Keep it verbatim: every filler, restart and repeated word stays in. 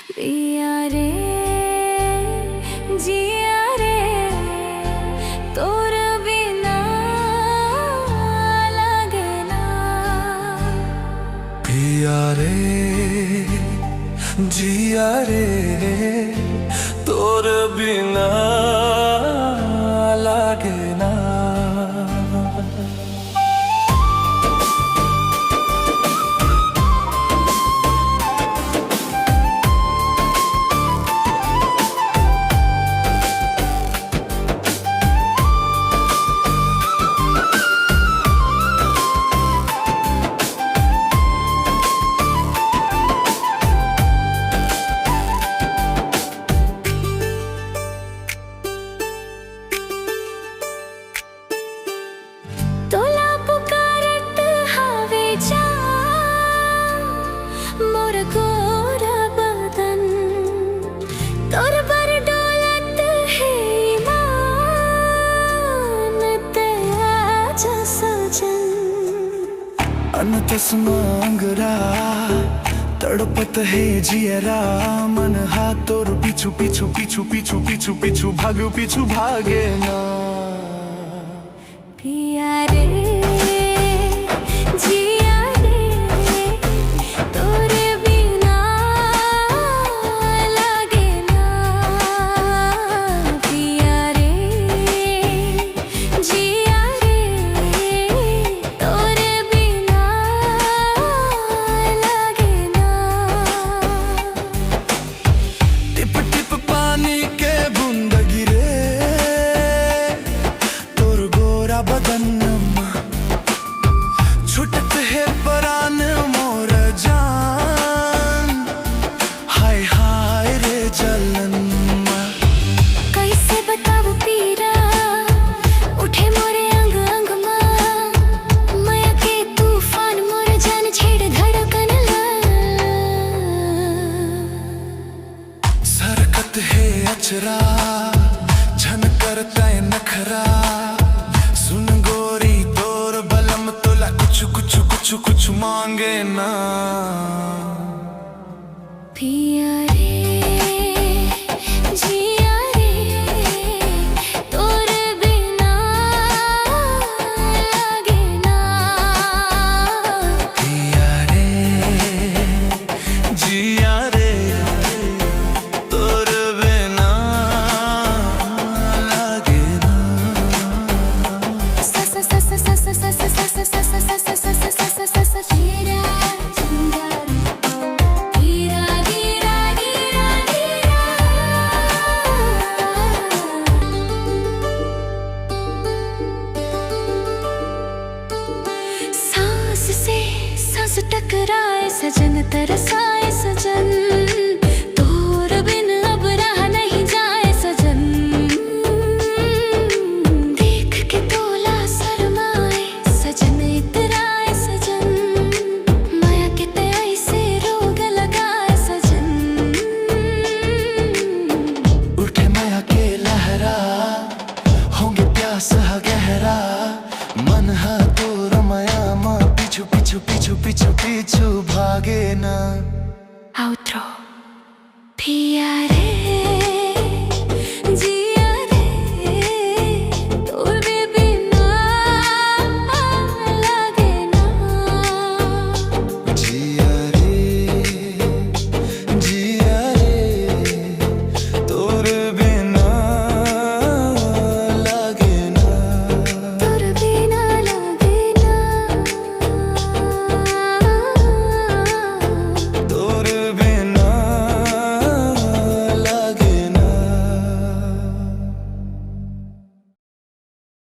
पिया रे, जिया रे, तोर बिना लागे ना। पिया रे, जिया रे, तोर बिना लागे ना। तोला पुकारत हावे जा, मोर गोरा बदन, तोर बर डोलत हे ईमान, ते आजा सजन। अनतस मांगरा, तड़पत हे जियरा, मन हा तोर पीछू, पीछू, पीछू, पीछू, पीछू, पीछू भाग, पीछू भागे ना। पिया रे, जिया रे, तोरे बिना लागे ना। पिया रे, जिया रे, तोरे बिना लागे ना। टिप टिप पानी के बूंद गिरे, तोर गोरा बदन मा छुटत हे परान मोर जान। हाय हाय रे जलन मा। कैसे बताऊं पीरा, उठे मोरे अंग अंग मा। मया के तूफान मोर जान छेड़ धड़कन ला। सरकत हे अचरा, झन करतै नखरा। सुन गोरी तोर बलम तोला कुछ, कुछ, कुछ, कुछ मांगे ना। पिया रे, जिया रे, तोर बिना लागे ना। पिया रे, जिया रे, तोर बिना लागे ना। सांस से सांस टकराए सजन, तरसाए सजन, तोर बिन अब रहा नहीं जाए सजन। देख के तोला शरमाए सजन, इतराए सजन, मया के ते ऐसे रोग लगाए सजन। उठे मया के लहरा, होंगे प्यास हा गहरा। मन हा तोर मया मा पीछू, पीछू, पीछू, पीछू, पीछू भागे ना। Outro। पिया